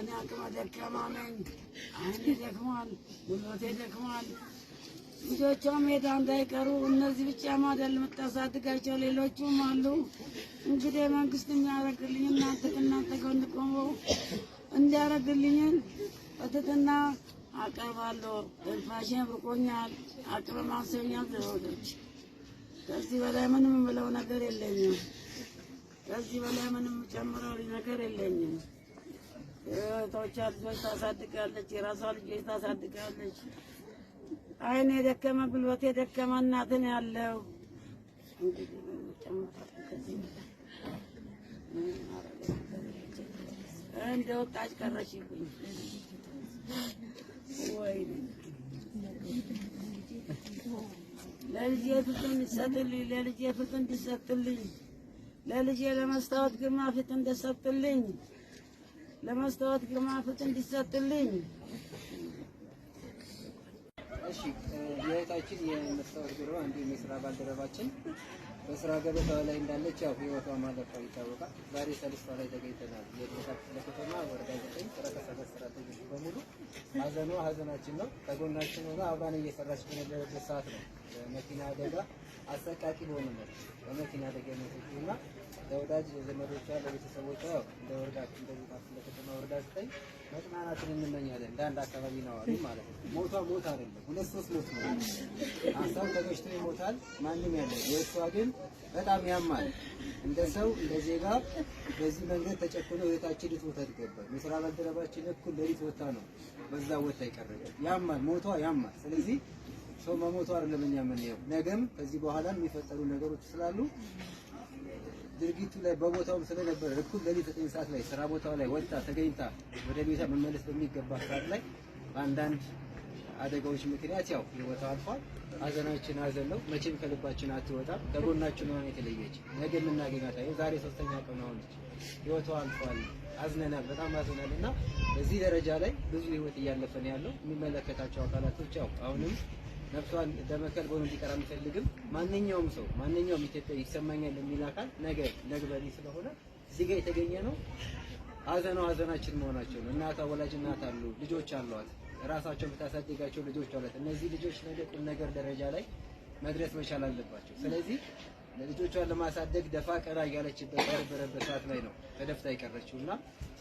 እኔ አቅመ ደካማ ነኝ። ዓይኔ ደክሟል፣ ጉልበቴ ደክሟል። ልጆቿ ሜዳ እንዳይቀሩ እነዚህ ብቻ አይደል የምታሳድጋቸው ሌሎቹም አሉ። እንግዲህ መንግስት የሚያደርግልኝ እናንተ ከእናንተ ጎን ቆመው እንዲያደርግልኝን በትህትና አቀርባለሁ። ትንፋሼም ርቆኛል፣ አቅምም አንሶኛል። ዘመዶች ከዚህ በላይ ምንም የምለው ነገር የለኝም። ከዚህ በላይ ምንም ጨምረው ነገር የለኝም። የእህቶቿ ልጆች ታሳድጋለች፣ የራሷ ልጆች ታሳድጋለች። ዓይን የደከመ ጉልበት የደከመ እናትን ያለው እንግዲህ ጨምራለሁ። ከዚህ በላይ ምንም ማድረግ እንደ ወጣች ቀረችብኝ። ወይኔ ለልጄ ፍትህ እንዲሰጥልኝ፣ ለልጄ ፍትህ እንዲሰጥልኝ፣ ለልጄ ለመስታወት ግርማ ፍትህ እንዲሰጥልኝ፣ ለመስታወት ግርማ ፍትህ እንዲሰጥልኝ። እሺ፣ የእህታችን የመስታወት ግርማ እንዲሁም የስራ ባልደረባችን በስራ ገበታዋ ላይ እንዳለች ያው ህይወቷ ማለፏ ይታወቃል። ዛሬ ሰልስቷ ላይ ተገኝተናል። የልደታ ክፍለ ከተማ ወረዳ 9 ጥረት 7 ሰራተኞች በሙሉ ሀዘኗ ሀዘናችን ነው። ከጎናችን ሆና አብራን እየሰራች በነበረበት ሰዓት ነው በመኪና አደጋ አሰቃቂ በሆነ መልኩ በመኪና አደጋ የሞተችው እና ለወዳጅ ለዘመዶቿ፣ ለቤተሰቦቿ ያው እንደ ወረዳ እንደ ልደታ ክፍለ ከተማ ወረዳ 9 መጽናናትን እንመኛለን። እንደ አንድ አካባቢ ነዋሪ ማለት ነው። ሞቷ ሞት አይደለም፣ ሁለት ሶስት ሞት ነው። ሀሳብ ተገጭቶ ይሞታል ማንም ያለ፣ የእሷ ግን በጣም ያማል። እንደ ሰው እንደ ዜጋ በዚህ መንገድ ተጨክኖ እህታችን ልትሞት አይገባም። የስራ ባልደረባችን እኩል ሌሊት ወታ ነው በዛ ወታ የቀረችው። ያማል፣ ሞቷ ያማል። ስለዚህ ሰው መሞቷ አይደለም እኛ የምንየው፣ ነገም ከዚህ በኋላ የሚፈጠሩ ነገሮች ስላሉ ድርጊቱ ላይ በቦታውም ስለነበረ እኩል ሌሊት 9 ሰዓት ላይ ስራ ቦታው ላይ ወጣ ተገኝታ ወደ ቤቷ መመለስ በሚገባ ሰዓት ላይ በአንዳንድ አደጋዎች ምክንያት ያው ህይወቷ አልፏል። ሀዘናችን ሀዘን ነው። መቼም ከልባችን አትወጣም። ከጎናችን ሆና የተለየች ነገ የምናገኛት አየው። ዛሬ ሶስተኛ ቀን ሆነች። ህይወቷ አልፏል። አዝነናል፣ በጣም አዝነናል። እና በዚህ ደረጃ ላይ ብዙ ህይወት እያለፈ ነው ያለው። የሚመለከታቸው አካላቶች ያው አሁንም ነፍሷን ደመከል ሆኖ እንዲቀር አንፈልግም። ማንኛውም ሰው ማንኛውም ኢትዮጵያ ይሰማኛል የሚል አካል ነገ ነግበኔ ስለሆነ እዚህ ጋር የተገኘ ነው። ሀዘኗ ሀዘናችን መሆናቸው ነው። እናቷ ወላጅ እናት አሉ፣ ልጆች አሏት፣ ራሳቸው የምታሳድጋቸው ልጆች አሏት። እነዚህ ልጆች ነገ ቁም ነገር ደረጃ ላይ መድረስ መቻል አለባቸው። ስለዚህ ለልጆቿን ለማሳደግ ደፋ ቀና እያለችበት በነበረበት ሰዓት ላይ ነው ተደፍታ የቀረችው እና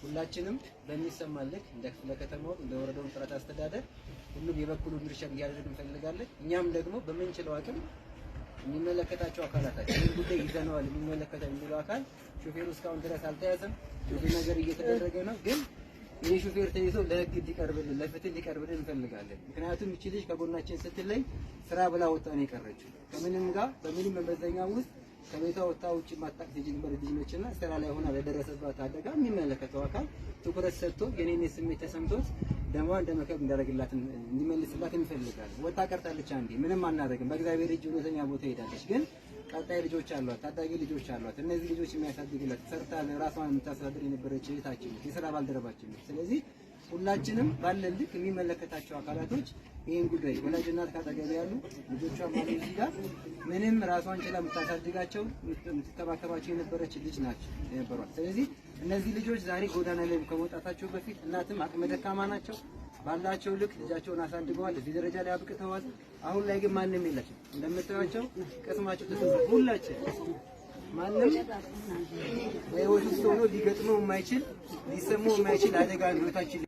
ሁላችንም በሚሰማን ልክ እንደ ክፍለ ከተማው እንደ ወረዳው ጥረት አስተዳደር ሁሉም የበኩሉን ድርሻ እንዲያደርግ እንፈልጋለን። እኛም ደግሞ በምንችለው አቅም የሚመለከታቸው አካላታችን ይህን ጉዳይ ይዘነዋል የሚመለከተው የሚለው አካል ሾፌሩ እስካሁን ድረስ አልተያዘም። ብዙ ነገር እየተደረገ ነው፣ ግን ይህ ሾፌር ተይዞ ለሕግ እንዲቀርብልን ለፍትህ እንዲቀርብልን እንፈልጋለን። ምክንያቱም ይቺ ልጅ ከጎናችን ስትለይ ስራ ብላ ወጣ ነው የቀረችው። ከምንም ጋር በምንም መመዘኛ ውስጥ ከቤቷ ወጣ ውጭ ማጣቅ ልጅ ነችና ስራ ላይ ሆና ለደረሰባት አደጋ የሚመለከተው አካል ትኩረት ሰጥቶ የኔን ስሜት ተሰምቶት ደሟን ደመከብ እንዲያደርግላት እንዲመልስላት እንፈልጋለን። ወጣ ቀርታለች። አንዴ ምንም አናደርግም። በእግዚአብሔር እጅ እውነተኛ ቦታ ሄዳለች። ግን ቀጣይ ልጆች አሏት፣ ታዳጊ ልጆች አሏት። እነዚህ ልጆች የሚያሳድግላት ሰርታ ራሷን የምታስተዳድር የነበረች እህታችን ነች፣ የስራ ባልደረባችን ነች። ስለዚህ ሁላችንም ባለን ልክ የሚመለከታቸው አካላቶች ይህን ጉዳይ ወላጅ እናት ካጠገብ ያሉ ልጆቿ ማለት እዚህ ጋር ምንም ራሷን ችላ የምታሳድጋቸው የምትከባከባቸው የነበረች ልጅ ናቸው የነበሯት። ስለዚህ እነዚህ ልጆች ዛሬ ጎዳና ላይ ከመውጣታቸው በፊት እናትም አቅመ ደካማ ናቸው። ባላቸው ልክ ልጃቸውን አሳድገዋል፣ እዚህ ደረጃ ላይ አብቅተዋል። አሁን ላይ ግን ማንም የላቸው። እንደምታዩቸው ቅስማቸው ተሰብሯል። ሁላችን ማንም በህይወት ውስጥ ሆኖ ሊገጥመው የማይችል ሊሰማው የማይችል አደጋ ነው ህይወታችን